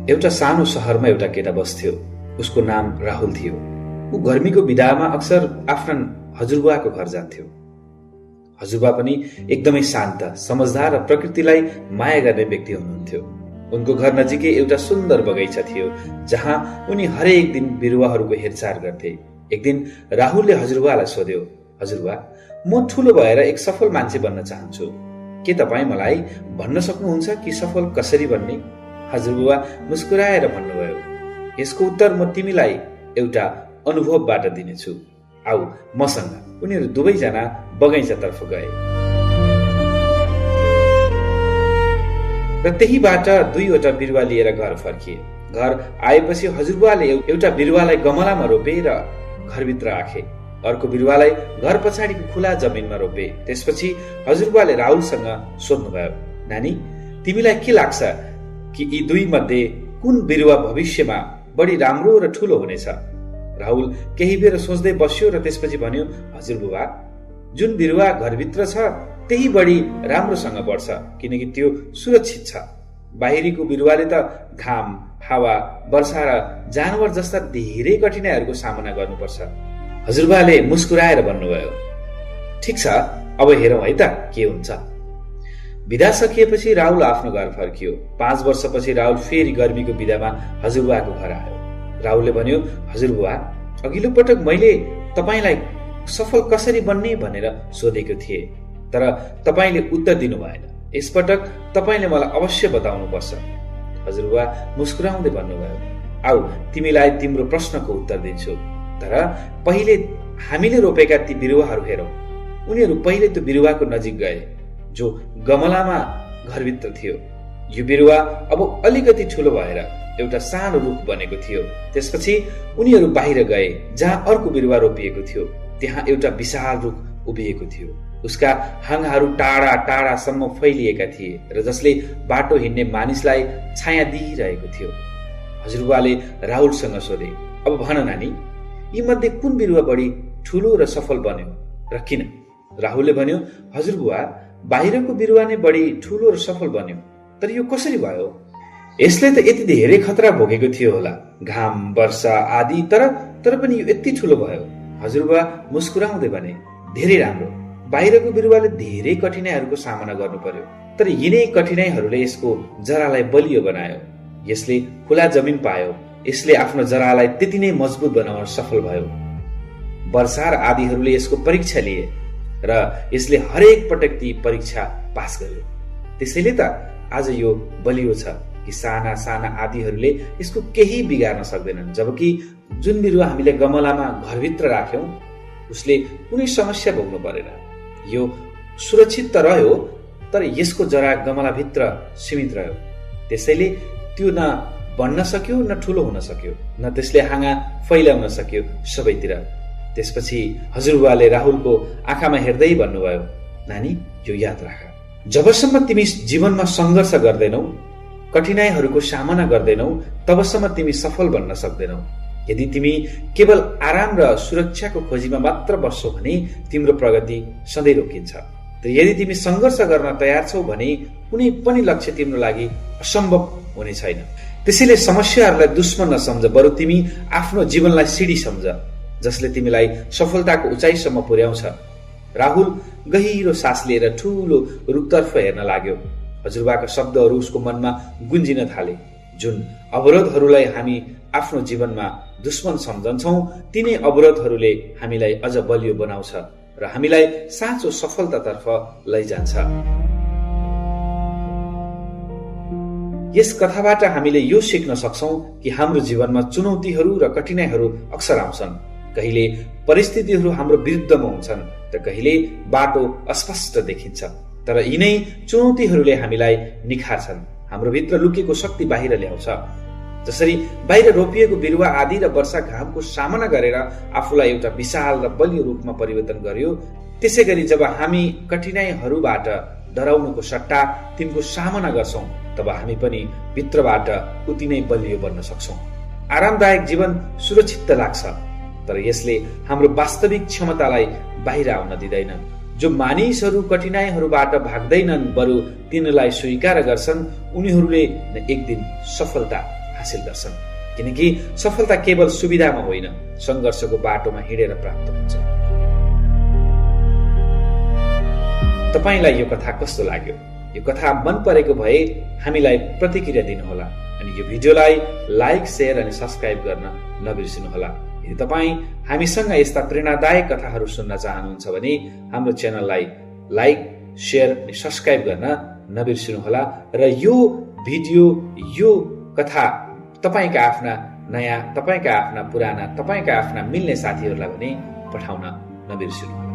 एउटा सानो शहरमा एउटा केटा बस्थ्यो। उसको नाम राहुल थियो। ऊ गर्मीको बिदामा अक्सर आफ्ना हजुरबुवाको घर जान्थ्यो। हजुरबा पनि एकदमै शान्त, समझदार र प्रकृतिलाई माया गर्ने व्यक्ति हुनुहुन्थ्यो। उनको घर नजिकै एउटा सुन्दर बगैँचा थियो जहाँ उनी हरेक दिन बिरुवाहरूको हेरचाह गर्थे। एक दिन राहुलले हजुरबुवालाई सोध्यो, हजुरबा, म ठूलो भएर एक सफल मान्छे बन्न चाहन्छु। के तपाईँ मलाई भन्न सक्नुहुन्छ कि सफल कसरी बन्ने? हजुरबुवा मुस्कुराएर भन्नुभयो, यसको उत्तर म तिमीलाई एउटा अनुभवबाट दिनेछु। आऊ मसँग। उनीहरू दुवैजना बगैँचातर्फ गए र त्यहीबाट 2वटा बिरुवा लिएर घर फर्किए। घर आएपछि हजुरबुवाले एउटा बिरुवालाई गमलामा रोपे र घरभित्र राखे। अर्को बिरुवालाई घर पछाडिको खुला जमिनमा रोपे। त्यसपछि हजुरबुवाले राहुलसँग सोध्नुभयो, नानी, तिमीलाई के लाग्छ कि यी दुई मध्ये कुन बिरुवा भविष्यमा बढी राम्रो र ठूलो हुनेछ? राहुल केही बेर सोच्दै बस्यो र त्यसपछि भन्यो, हजुरबुवा, जुन बिरुवा घरभित्र छ त्यही बढी राम्रोसँग बढ्छ, किनकि त्यो सुरक्षित छ। बाहिरीको बिरुवाले त घाम, हावा, वर्षा र जानवर जस्ता धेरै कठिनाइहरूको सामना गर्नुपर्छ। हजुरबाले मुस्कुराएर भन्नुभयो, ठिक छ, अब हेरौँ है त के हुन्छ। बिदा सकिएपछि राहुल आफ्नो घर फर्कियो। 5 वर्षपछि राहुल फेरि गर्मीको बिदामा हजुरबुवाको घर आयो। राहुलले भन्यो, हजुरबुवा, अघिल्लो पटक मैले तपाईँलाई सफल कसरी बन्ने भनेर सोधेको थिएँ, तर तपाईँले उत्तर दिनु भएन। यसपटक तपाईँले मलाई अवश्य बताउनु पर्छ। हजुरबुवा मुस्कुराउँदै भन्नुभयो, आऊ तिमीलाई तिम्रो प्रश्नको उत्तर दिन्छु, तर पहिले हामीले रोपेका ती बिरुवाहरू हेरौँ। उनीहरू पहिले त्यो बिरुवाको नजिक गए जो गमलामा घरभित्र थियो। यो बिरुवा अब अलिकति ठूलो भएर एउटा सानो रुख बनेको थियो। त्यसपछि उनीहरू बाहिर गए जहाँ अर्को बिरुवा रोपिएको थियो। त्यहाँ एउटा विशाल रुख उभिएको थियो। उसका हाँगाहरू टाढा टाढासम्म फैलिएका थिए र जसले बाटो हिँड्ने मानिसलाई छाया दिइरहेको थियो। हजुरबुवाले राहुलसँग सोधे, अब भन नानी, यी मध्ये कुन बिरुवा बढी ठूलो र सफल बन्यो र किन? राहुलले भन्यो, हजुरबुवा, बाहिरको बिरुवा नै बढी ठूलो र सफल बन्यो। तर यो कसरी भयो? यसले त यति धेरै खतरा भोगेको थियो होला, घाम, वर्षा आदि, तर पनि यो यति ठूलो भयो। हजुरबुवा मुस्कुराउँदै भने, धेरै राम्रो। बाहिरको बिरुवाले धेरै कठिनाइहरूको सामना गर्नु पर्यो, तर यिनै कठिनाइहरूले यसको जरालाई बलियो बनायो। यसले खुला जमिन पायो। यसले आफ्नो जरालाई त्यति नै मजबुत बनाउन सफल भयो। वर्षा र आदिहरूले यसको परीक्षा लिए र यसले हरेक पटक ती परीक्षा पास गर्यो। त्यसैले त आज यो बलियो छ कि साना साना आदिहरूले यसको केही बिगार्न सक्दैनन्, जबकि जुन बिरुवा हामीले गमलामा घरभित्र राख्यौं उसले कुनै समस्या भोग्नु परेन। यो सुरक्षित त रह्यो, तर यसको जरा गमलाभित्र सीमित रह्यो। त्यसैले त्यो न बढ्न सक्यो, न ठूलो हुन सक्यो, न त्यसले हाँगा फैलाउन सक्यो सबैतिर। त्यसपछि हजुरबुवाले राहुलको आँखामा हेर्दै भन्नुभयो, नानी, यो याद राख, जबसम्म तिमी जीवनमा सङ्घर्ष गर्दैनौ, कठिनाइहरूको सामना गर्दैनौ, तबसम्म तिमी सफल बन्न सक्दैनौ। यदि तिमी केवल आराम र सुरक्षाको खोजीमा मात्र बस्छौ भने तिम्रो प्रगति सधैँ रोकिन्छ। तर यदि तिमी सङ्घर्ष गर्न तयार छौ भने कुनै पनि लक्ष्य तिम्रो लागि असम्भव हुने छैन। त्यसैले समस्याहरूलाई दुश्मन नसम्झ, बरु तिमी आफ्नो जीवनलाई सिडी सम्झ जसले तिमीलाई सफलताको उचाइसम्म पुर्याउँछ। राहुल गहिरो सास लिएर ठूलो रुखतर्फ हेर्न लाग्यो। हजुरबाका शब्दहरू उसको मनमा गुन्जिन थाले। जुन अवरोधहरूलाई हामी आफ्नो जीवनमा दुश्मन सम्झन्छौं, तिनै अवरोधहरूले हामीलाई अझ बलियो बनाउँछ र हामीलाई साँचो सफलतातर्फ लैजान्छ। यस कथाबाट हामीले यो सिक्न सक्छौं कि हाम्रो जीवनमा चुनौतीहरू र कठिनाइहरू अक्सर आउँछन्। कहिले परिस्थितिहरू हाम्रो विरुद्धमा हुन्छन् त कहिले बाटो अस्पष्ट देखिन्छ। तर यिनै चुनौतीहरूले हामीलाई निखार्छन्, हाम्रो भित्र लुकेको शक्ति बाहिर ल्याउँछ। जसरी बाहिर रोपिएको बिरुवा आदि र वर्षा घामको सामना गरेर आफूलाई एउटा विशाल र बलियो रूपमा परिवर्तन गर्यो, त्यसै गरी जब हामी कठिनाइहरूबाट डराउनुको सट्टा तिनको सामना गर्छौं तब हामी पनि भित्रबाट उति नै बलियो बन्न सक्छौं। आरामदायक जीवन सुरक्षित त लाग्छ, तर यसले हाम्रो वास्तविक क्षमतालाई बाहिर आउन दिँदैन। जो मानिसहरू कठिनाइहरूबाट भाग्दैनन् बरु तिनीलाई स्वीकार गर्छन्, उनीहरूले एक दिन सफलता हासिल गर्छन्। किनकि सफलता केवल सुविधामा होइन, सङ्घर्षको बाटोमा हिँडेर प्राप्त हुन्छ। तपाईलाई यो कथा कस्तो लाग्यो? यो कथा मन परेको भए हामीलाई प्रतिक्रिया दिनुहोला अनि यो भिडियोलाई लाइक, शेयर अनि सब्स्क्राइब गर्न नबिर्सिनुहोला। यदि तपाईँ हामीसँग यस्ता प्रेरणादायक कथाहरू सुन्न चाहनुहुन्छ भने हाम्रो च्यानललाई लाइक, शेयर अनि सब्स्क्राइब गर्न नबिर्सिनुहोला र यो भिडियो, यो कथा तपाईका आफ्ना नयाँ, तपाईका आफ्ना पुराना, तपाईका आफ्ना मिल्ने साथीहरूलाई पनि पठाउन नबिर्सिनुहोला।